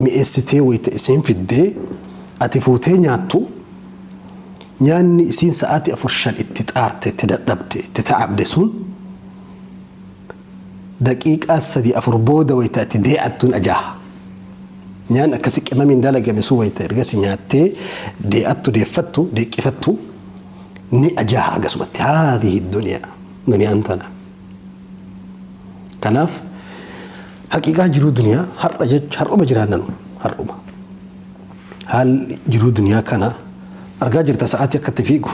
Mi'eessitee wayta isiin fiddee ati fuutee nyaattu, nyaanni isiin sa'aatii 4 5 itti xaarte, itti dadhabde, itti ta'abde sun daqiiqaa 3 4 booda wayta ati dee'attuun ajaaha. Nyaanni akkasi qimamiin dalagame sun wayta ergasi nyaattee dee'attu, deeffattu, deeqqifattu ni ajaaha agasumatti. Haadhihi duniyaa, duniyaan tana. Kanaaf haqiiqaa jiruu duniyaa har'a jecha har'uma jiraanna nu har'uma. Haalli jiruu duniyaa kana argaa jirta, sa'aatii akka itti fiigu,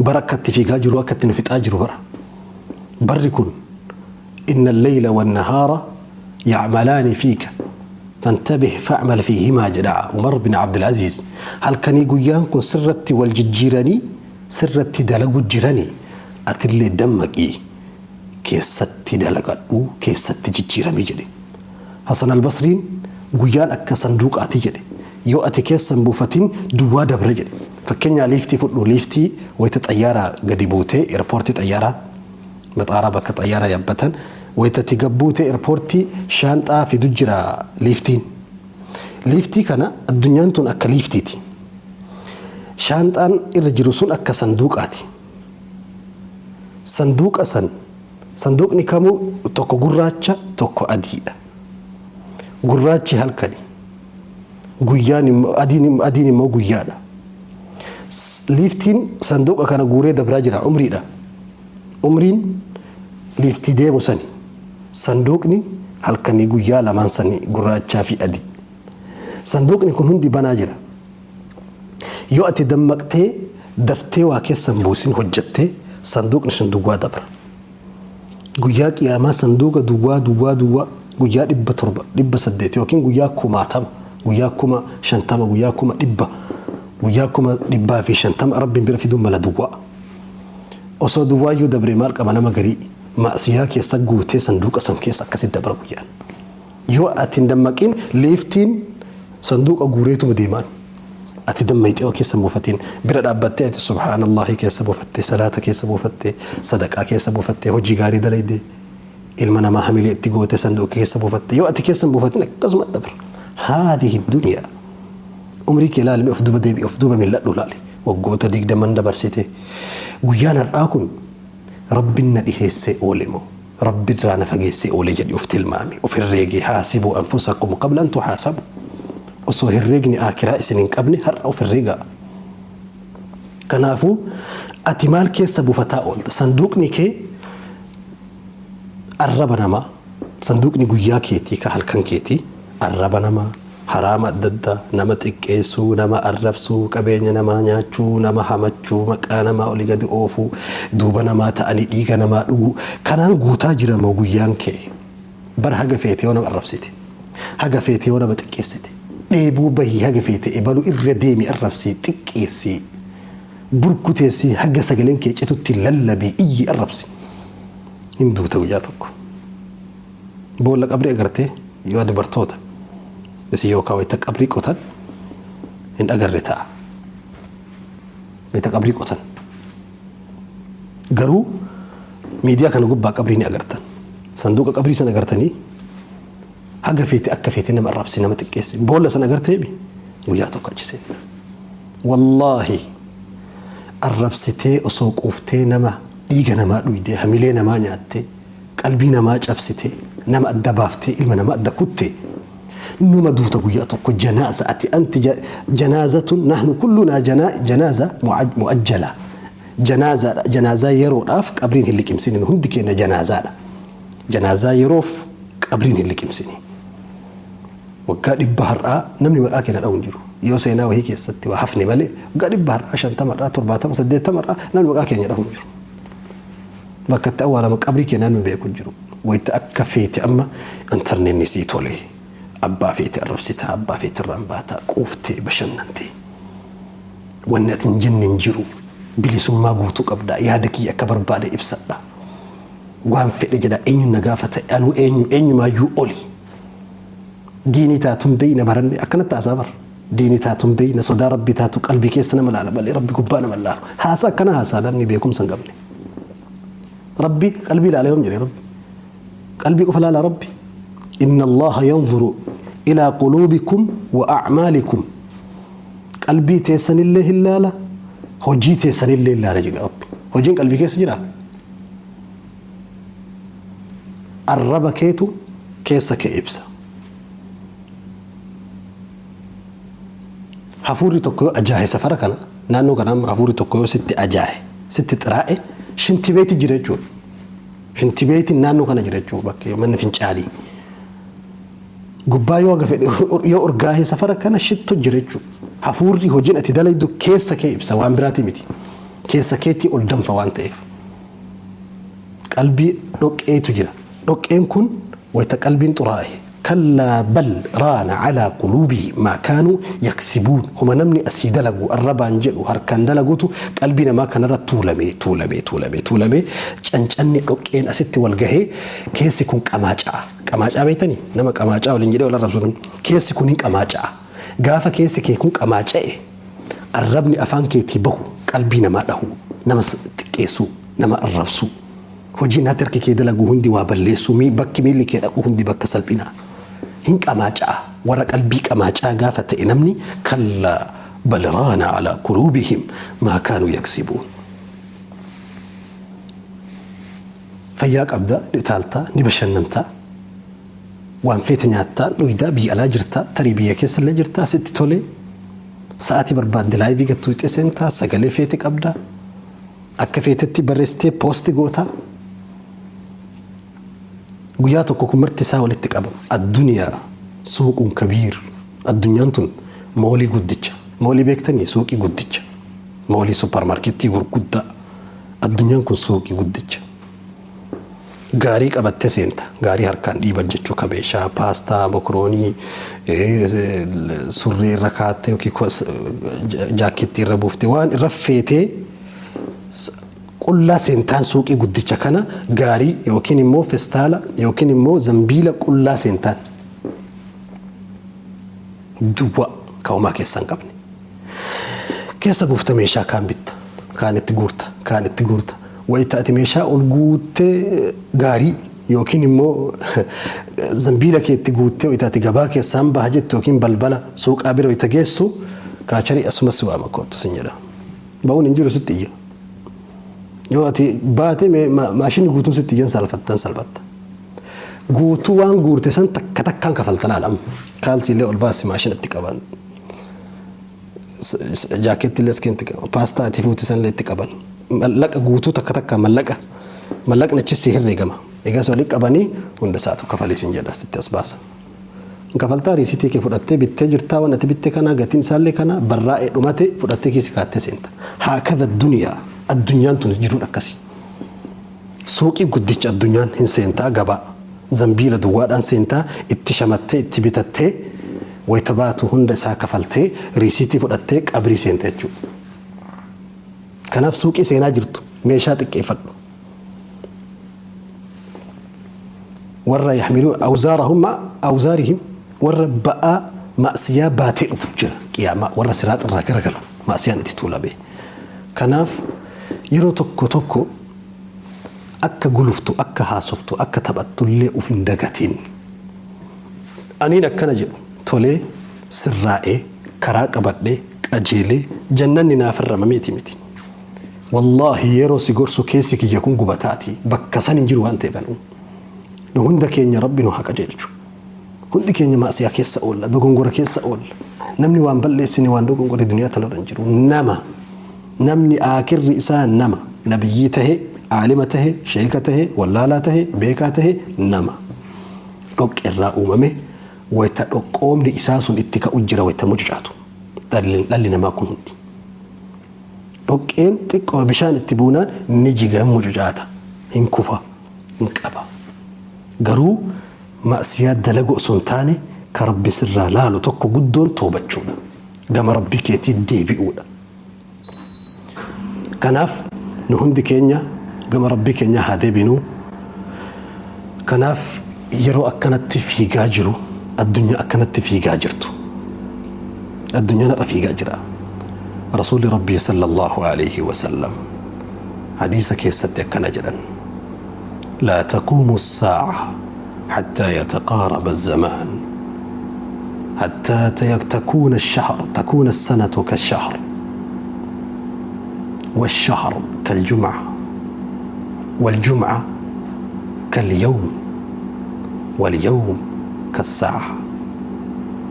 bara akka itti fiigaa jiru, akka itti nu fixaa jiru bara. Barri kun inna al-layla wan-nahaara ya'malaani fiika fantabih fa'mal fiihimaa jedha Umar bin Abdul Aziz. Halkanii guyyaan kun sirratti wal jijjiiranii sirratti dalagu jiranii, atillee dammaqii keessatti dalagadhu, keessatti jijjiirami jedhe. Hasan Albasriin guyyaan akka sanduuqaati jedhe. Yoo ati keessa hin buufatin duwwaa dabra jedhe. Fakkeenyaa liiftii fudhu, liiftii wayita xayyaaraa gadi buutee eerpoortii xayyaaraa, maxaaraa bakka xayyaaraa yabbatan, wayita ati gad buutee eerpoortii shaanxaa fidu jira liiftiin. Liiftii kana addunyaan tun akka liiftiiti. Shaanxaan irra jiru sun akka sanduuqaati. Sanduuqa san, sanduuqni kamuu tokko gurraacha tokko adiidha. Gurraachi halkani. Guyyaan immoo adiin, adiin immoo guyyaadha. Liiftiin sanduuqa kana guuree dabraa jira umriidha. Umriin liiftii deemu sani. Sanduuqni halkanii guyyaa lamaan sani, gurraachaa fi adii. Sanduuqni kun hundi banaa jira. Yoo ati dammaqtee daftee waa keessa hin buusin hojjattee, sanduuqni sun duwwaa dabra. Guyyaa qiyaamaa sanduuqa duwwaa duwwaa duwwaa guyyaa 700, 800 yookiin guyyaa kumaatama, guyyaa 50,000, guyyaa 100,000, guyyaa 150,000 Rabbiin bira fiduun mala duwwaa. Osoo duwwaayyuu dabree maal qaba, nama garii ma'siyaa keessa guutee sanduuqa san keessa akkasitti dabra guyyaan. Yoo ati hin dammaqin liiftiin sanduuqa guureetuma deemaan. Ati dammayxee waa keessa hin buufatin. Bira dhaabbattee ati subhaanallahi keessa buufattee, salaata keessa buufattee, sadaqaa keessa buufattee, hojii gaarii dalaydee, ilma namaa hamilee itti gootee sanduuqa keessa buufattee. Yoo ati keessa hin buufatin akkasuma dabra. Haadhihi duniyaa. Umrii kee ilaali, of duuba deebi'i, of duuba mil'adhu ilaali. Waggoota 20n dabarsite. Guyyaan har'aa kun Rabbin na dhiheessee oole moo Rabbi irraa na fageessee oole jedhi of tilmaami, of herreegi. Haasibuu anfusakum qabla an tuhaasabu. Osoo herreegni aakiraa isin hin qabne har'a of herreegaa. Kanaafuu ati maal keessa buufataa oolta? Sanduuqni kee arraba namaa, sanduuqni guyyaa keetii ka halkan keetii arraba namaa, haraama adda addaa, nama xiqqeessuu, nama arrabsuu, qabeenya namaa nyaachuu, nama hamachuu, maqaa namaa olii gadi oofuu, duuba namaa ta'anii dhiiga namaa dhuguu. Kanaan guutaa jira moo guyyaan kee? Bar haga feete yoo nama arrabsite, haga feete yoo nama xiqqeessite, dheebuu bahii haga feete ebalu irra deemi arrabsii, xiqqeessii, burkuteessii, haga sagaleen kee citutti lallabii, iyyi, arrabsi. Hin duuta guyyaa tokko. Boolla qabrii agartee yoo dubartoota isin yookaan wayita qabrii qotan hin agarre ta'a. Wayita qabrii qotan. Garuu miidiyaa kana gubbaa qabrii ni agartan. Sanduuqa qabrii sana agartanii haga feete akka feete nama arrabsi, nama xiqqeessi. Boolla sana agarteemi guyyaa tokko achi seena. Wallaahi arrabsitee osoo quuftee nama dhiiga namaa dhuydee, hamilee namaa nyaattee, qalbii namaa cabsitee, nama adda baaftee, ilma namaa adda kuttee numa duuta guyyaa tokko. Janaaza ati anti janaazatun, nahnu kullunaa janaaza mu'ajjala, janaazaadha, janaazaa yeroodhaaf qabriin hin liqimsinin. Hundi keenya janaazaadha, janaazaa yeroof qabriin hin liqimsini. Waggaa 100 har'aa namni maqaa keenya dha'u hin jiru. Yoo seenaa wahii keessatti waa hafne malee waggaa 100 har'aa, 50 har'aa, 70, 80 har'aa namni maqaa keenya dha'u hin jiru. Bakka itti awwaalama qabrii keenya namni beeku hin jiru. Wayita akka feete amma intarneetni sii tole. Abbaa feete arrabsitaa, abbaa feete irraan baataa, quuftee bashannantee. Wanni ati hin jenne hin jiru. Bilisummaa guutuu qabda. Yaada kiyya akka barbaade ibsadha. Waan fedhe jedha, eenyuun na gaafata, anuu eenyu, eenyumaayyuu oli. Diinii taatun beeyna baranne akkanatti haasaa bar. Diinii taatun beeyna, sodaa Rabbii taatu qalbii keessa nama laala malee Rabbi gubbaa nama laalu. Haasaa akkana haasaa namni beekumsa hin qabne. Rabbi qalbii laala yoom jedhe Rabbi? Qalbii qofa laala Rabbi? Inna Allaha yanzuru Ilaa quluubikum wa a'maalikum. Qalbii teessanillee hin laala, hojii teessanillee hin laala jedhe Rabbi. Hojiin qalbii keessa jiraa? Arraba keetu keessa kee ibsa. Hafuurri tokko yoo ajaahe safara kana naannoo kana amma hafuurri tokko yoo sitti ajaahe sitti xiraa'e shintibeeti jira jechuudha. Shintibeetiin naannoo kana jira jechuudha bakki manni fincaanii. Gubbaa yoo haga fedhe yoo urgaahe safara kana shitto jira jechuudha. Hafuurri hojiin ati dalaydu keessa kee ibsa waan biraatii miti. Keessa keetii ol danfa waan ta'eef. Qalbii dhoqqeetu jira. Dhoqqeen kun wayta qalbiin xuraa'e. Kallaa bal raana calaa quluubihim maa kaanuu yaksibuun. Homa namni asii dalagu, arrabaan jedhu, harkaan dalagutu qalbii namaa kanarra tuulamee, tuulamee, tuulamee, tuulamee cancanni dhoqqeen asitti wal gahee keessi kun qamaaca'a. Qamaacaa beektanii? Nama qamaacaa waliin jedhee wal arrabsu namni. Keessi kun hin qamaaca'a. Gaafa keessi kee kun qamaaca'e arrabni afaan keetii bahu qalbii namaa dhahuu, nama xiqqeessuu, nama arrabsuu. Hojiin ati harki kee dalagu hundi waa balleessuu, bakki miilli kee dhaqu hundi bakka salphinaa. Hin qamaaca'a. Warra qalbii qamaacaa gaafa ta'e namni kallaa bal raana alaa quluubihim maa kaanuu yaksibuun. Fayyaa qabda, ni utaalta, ni bashannanta, waan feete nyaattaa, dhuydaa, biyya alaa jirta, tarii biyya keessa illee jirta, sitti tolee, sa'aatii barbaadde laayivii gad tuuxxee seentaa, sagalee feete qabda, akka feetetti barreessitee poosti goota. Guyyaa tokko kun marti isaa walitti qabama. Addunyaa suuqun kabiir. Addunyaan tun moolii guddicha. Moolii beektanii suuqii guddicha. Moolii supparmaarkeettii gurguddaa. Addunyaan kun suuqii guddicha. Gaarii qabattee seenta. Gaarii harkaan dhiiban jechuu ka meeshaa paastaa, mokoroonii, surree irra kaattee yookiin jaakkeettii irra buuftee waan irra feetee qullaa seentaan suuqii guddicha kana gaarii yookiin immoo festaala yookiin immoo zambiila qullaa seentaan. Duwwaa ka homaa keessa hin qabne. Keessa buufta meeshaa kaan bitta, kaan itti guurta, kaan itti guurta. Wayita ati meeshaa ol guuttee gaarii yookiin immoo zambiila kee itti guuttee wayita ati gabaa keessaan baha jettu yookiin balbala suuqaa bira wayita geessu kaacharii asumas si waama koottu sin jedha. Ba'uun hin jiru sitti iyya. Yoo ati baate maashinni guutuun sitti iyyan salphattan salphatta. Guutuu waan guurte san takka takkaan kafalta laala amma. Kaalsiilee ol baasi maashinatti qaban. Jaakeetti illee itti qaban. Paastaa ati fuute san illee itti qaban. Mallaqa guutuu takka takka mallaqa. Mallaqni achis si herreegama. Egaa walitti qabanii hunda isaatu kafalii sin jedha sitti as baasa. Kafaltaa riisitii kee fudhattee bittee jirtaa waan ati bitte kana gatiin isaallee kana barraa'ee dhumate fudhattee kiisi kaattee seenta. Haakadha duniyaa addunyaan tun jiruun akkasii. Suuqii guddicha addunyaan hin seentaa gabaa. Zambiila duwwaadhaan seentaa itti shamattee itti bitattee wayita baatu hunda isaa kafaltee riisiitii fudhattee qabrii seenta jechuudha. Kanaaf suuqii seenaa jirtu meeshaa xiqqeeffadhu. Warra yaxmiluun awzaarahum ma'a awzaarihim warra ba'aa ma'siyaa baatee dhufu jira qiyaamaa warra siraax irraa garagalu ma'siyaan itti tuulame. Kanaaf yeroo tokko tokko akka guluftu, akka haasoftu, akka taphattullee uf hin dagatin. Aniin akkana jedhu tolee sirraa'ee karaa qabadhee qajeelee jannanni naaf irramameeti miti. Wallaahi yeroo si gorsu keessi kiyya kun gubataati bakka san hin jiru waan ta'eef anuu. Nu hunda keenya Rabbi nu haa qajeelchu. Hundi keenya maasiyaa keessa oolla, dogongora keessa oolla. Namni waan balleessine waan dogongore duniyaa tanarra hin jiru. Nama. Namni aakirri isaa nama. Nabiyyii tahe, aalima tahe, sheeka tahe, wallaalaa tahe, beekaa tahe nama. Dhoqqe irraa uumame wayta dhoqqoomni isaa sun itti ka'u jira wayta mucucaatu. Dhalli namaa kun hundi. Dhoqqeen xiqqoo bishaan itti buunaan ni jiga hin mucucaata. Hin kufa. Hin qaba. Garuu ma'siyaa dalagu osoo hin taane ka Rabbi sirraa laalu tokko guddoon toobachuudha. Gama Rabbii keetii deebi'uudha. Kanaaf nu hundi keenya gama Rabbii keenyaa haa deebinu. Kanaaf yeroo akkanatti fiigaa jiru addunyaa akkanatti fiigaa jirtu. Addunyaan har'a fiigaa jira. Rasuulli Rabbii sallallahu alaihi wasallam hadiisa keessatti akkana jedhan. Laa taquumu saa'a hattaa yataqaaraba zamaan. Hattaa takuuna ash-shahr takuuna as-sanatu kash-shahr wash-shahr kal-jum'a wal-jum'a kal-yawm wal-yawm kas-saa'a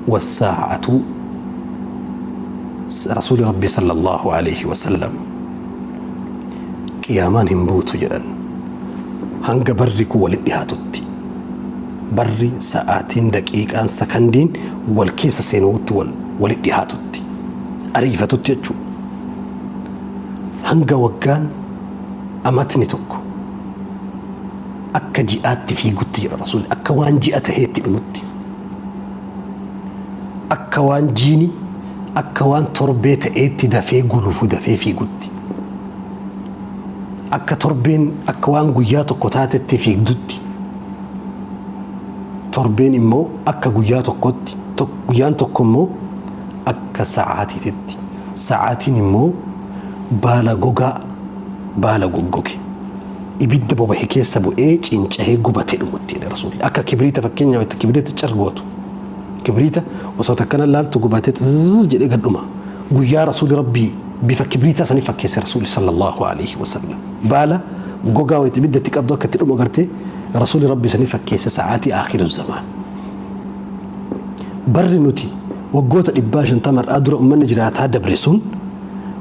was-saa'atu. Rasuuli Rabbii sallallahu alaihi wasallam qiyaamaan hin buutu jedhan hanga barri kun walitti dhihaatutti. Barri, sa'aatiin, daqiiqaan, sakandiin wal keessa seenuutti wal walitti dhihaatutti. Ariifatutti jechuudha. Hanga waggaan amatni tokko akka ji'aatti fiigutti jedha Rasuulli, akka waan ji'a taheetti dhumutti. Akka waan jiini akka waan torbee ta'eetti dafee gulufu, dafee fiigutti. Akka torbeen akka waan guyyaa tokko taatetti fiigdutti. Torbeen immoo akka guyyaa tokkotti, guyyaan tokko immoo akka sa'aatiitti. Sa'aatiin immoo baala gogaa, baala goggoge, ibidda bobahe keessa bu'ee cincahee gubate dhumutti jedhe Rasuulli. Akka kibriita, fakkeenyaaf itti kibriita cargootu. Kibriita osoo takkana laaltu gubatee xizzz jedhee gad dhuma. Guyyaa Rasuulli Rabbii bifa kibriitaa sanii fakkeesse Rasuulli sallallahu alaihi wasallam. Baala gogaa wayita ibidda itti qabdu akka itti dhumu agartee, Rasuulli Rabbii sanii fakkeesse sa'aatii aakhiru zamaan. Barri nuti waggoota 150 irraa dura uummanni jiraataa dabre sun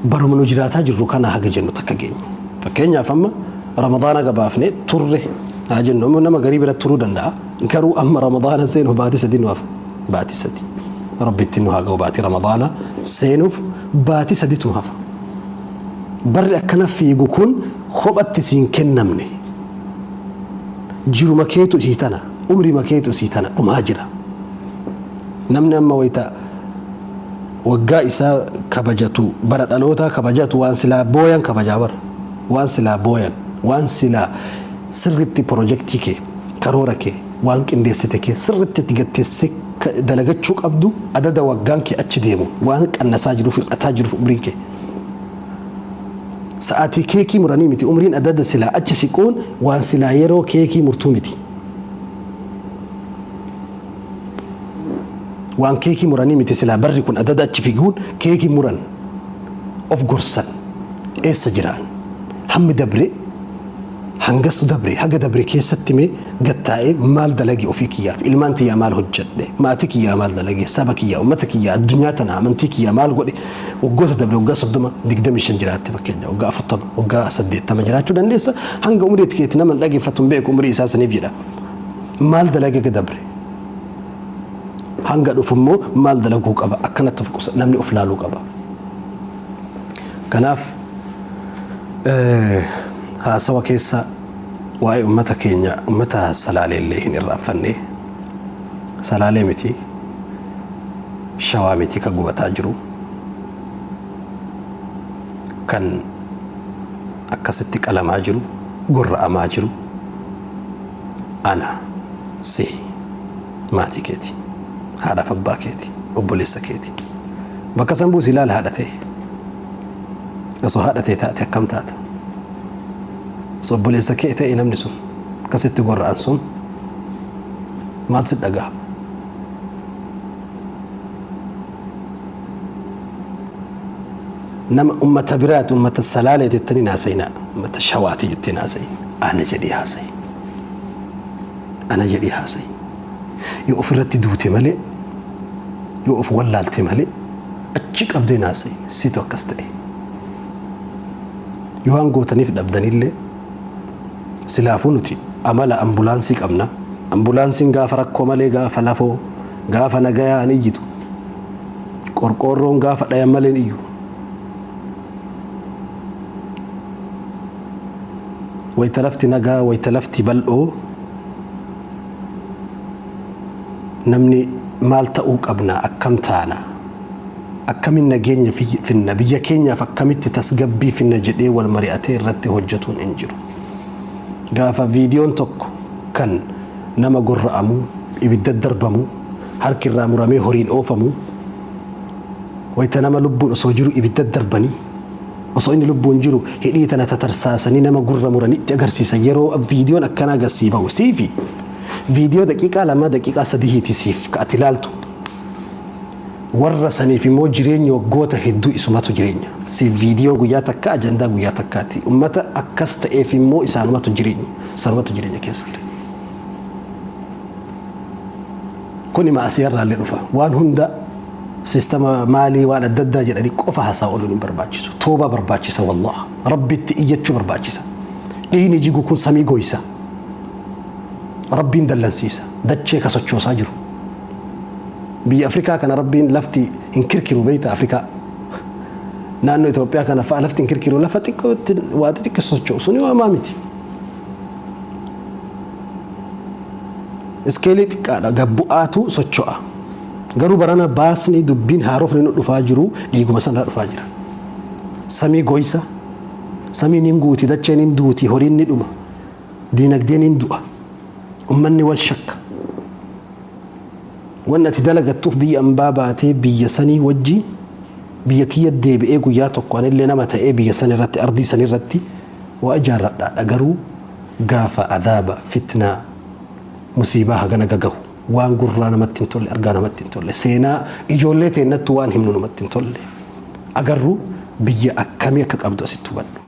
baruma nu jiraataa jirru kana haga jennu takka geenya. Fakkeenyaaf, amma Ramadaana gabaafne turre haa jennu, amma nama garii bira turuu danda'a. Garuu amma Ramadaana seenuuf baatii 3 nu hafa. Baatii 3. Rabbi ittiin nu haa ga'u, baatii Ramadaana seenuuf baatii saditu hafa. Barri akkana fiigu kun kophatti siin kennamne. Jiruma keetu isii tana, umrima keetu isii tana dhumaa jira. Namni amma wayita waggaa isaa kabajatu, bara dhalootaa kabajatu, waan silaa booyan kabajaa bara. Waan silaa booyan, waan silaa sirritti pirojektii kee, karoora kee, waan qindeessite kee sirritti itti gatteessee dalagachuu qabdu, adada waggaan kee achi deemu waan qannasaa jiruuf, hir'ataa jiruuf umriin kee. Sa'aatii keekii muranii miti, umriin adada silaa achi siquun waan silaa yeroo keekii murtuu miti. Waan keekii muranii miti, silaa barri kun adada achi fiiguun keekii muran, of gorsan, eessa jiraan, hammi dabre hangastu dabre, haga dabre keessatti mee gattaa'ee maal dalage, ofii kiyyaaf, ilmaan tiyyaa maal hojjedhe, maatii kiyyaa maal dalage, saba kiyyaa, ummata kiyyaa, addunyaa tana, amantii kiyyaa maal godhe? Waggoota dabre, waggaa 30, 25 jiraatte fakkeenya, waggaa 40, waggaa 80 jiraachuu dandeessa. Hanga umrii keetti nama hin dhageeffatu, hin beeku umrii isaa saniif jedha. Maal dalage haga dabre? Hanga dhufu immoo maal dalaguu qaba? Akkanatti of namni of laaluu qaba. Kanaaf haasawa keessa waa'ee ummata keenya, ummata Salaalee illee hin irraanfanne. Salaalee miti, Shawaa miti kan gubataa jiru, kan akkasitti qalamaa jiru, gorra'amaa jiru, ana, sihi, maatii keeti, haadhaaf abbaa keeti, obboleessa keeti. Bakka san buusi ilaala. Haadha ta'e osoo haadha ta'e taate akkam taata? Osoo obboleessa kee ta'e namni sun akkasitti gorra'an sun maal si dhagahama? Nama ummata biraati, ummata Salaalee jettanii naasayinaa, ummata Shawaati jettee naasayin, ana jedhii haasayi, ana jedhii haasayi. Yoo ofirratti duute malee, yoo of wallaalte malee, achi qabdee naasayi, situ akkas ta'e. Yoo waan gootaniif dhabdanillee, silaafuu nuti amala ambulaansii qabna. Ambulaansiin gaafa rakkoo malee, gaafa lafoo, gaafa nagayaa hin iyyitu. Qorqoorroon gaafa dhayan malee hin iyyu. Wayita lafti nagaa, wayita lafti bal'oo, namni maal ta'uu qabna, akkam taana, akkamin nageenya finna, biyya keenyaaf akkamitti tasgabbii finna jedhee wal mari'atee irratti hojjetuun hin jiru. Gaafa viidiyoon tokko kan nama gorra'amu, ibidda darbamu, harki irraa muramee horiin oofamu, wayita nama lubbuun osoo jiru ibidda darbanii, osoo inni lubbuun jiru hidhii tana tatarsaasanii nama gurra muranii itti agarsiisan, yeroo viidiyoon akkanaa garsii bahu, siifi viidiyoo daqiiqaa 2, daqiiqaa 3ti siif ka ati ilaaltu. Warra saniif immoo jireenya waggoota hedduu isumatu jireenya. Si viidiyoo guyyaa takka ajandaa guyyaa takkaati. Ummata akkas ta'eef immoo isaanumatu jireenya. Sanumatu jireenya keessa jira. Kuni maasiyarraallee dhufa. Waan hunda sistama maalii waan adda addaa jedhanii qofa haasaa ooluun hin barbaachisu. Toobaa barbaachisa wallah. Rabbitti iyyachuu barbaachisa. Dhiigni jigu kun samii goysa. Rabbiin dallansiisa. Dachee ka sochoosaa jiru. Biyya Afrikaa kana Rabbiin lafti hin kirkiru beekta Afrikaa. Naannoo Itoophiyaa kana fa'a lafti hin kirkiru lafa xiqqootti waa xixiqqoo socho'u suni waamaa miti. Iskeelii xiqqaadha gabbu'aatu socho'a. Garuu barana baasni dubbiin haarofni nu dhufaa jiru dhiiguma sanarraa dhufaa jira. Samii goysa, samiin hin guuti, dacheen hin duuti, horiin ni dhuma, diinagdeen hin du'a, ummanni wal shakka. Wanni ati dalagattuuf biyya ambaa baatee biyya sanii wajji biyya tiyya deebi'ee guyyaa tokko anillee nama ta'ee biyya san irratti ardii san irratti waa ijaarradhaadha garuu gaafa adaaba fitnaa musiibaa hagana gagahu waan gurraa namatti hin tolle argaa namatti hin tolle seenaa ijoollee teennattu waan himnu namatti hin tolle agarru biyya akkamii akka qabdu asitti hubadhu.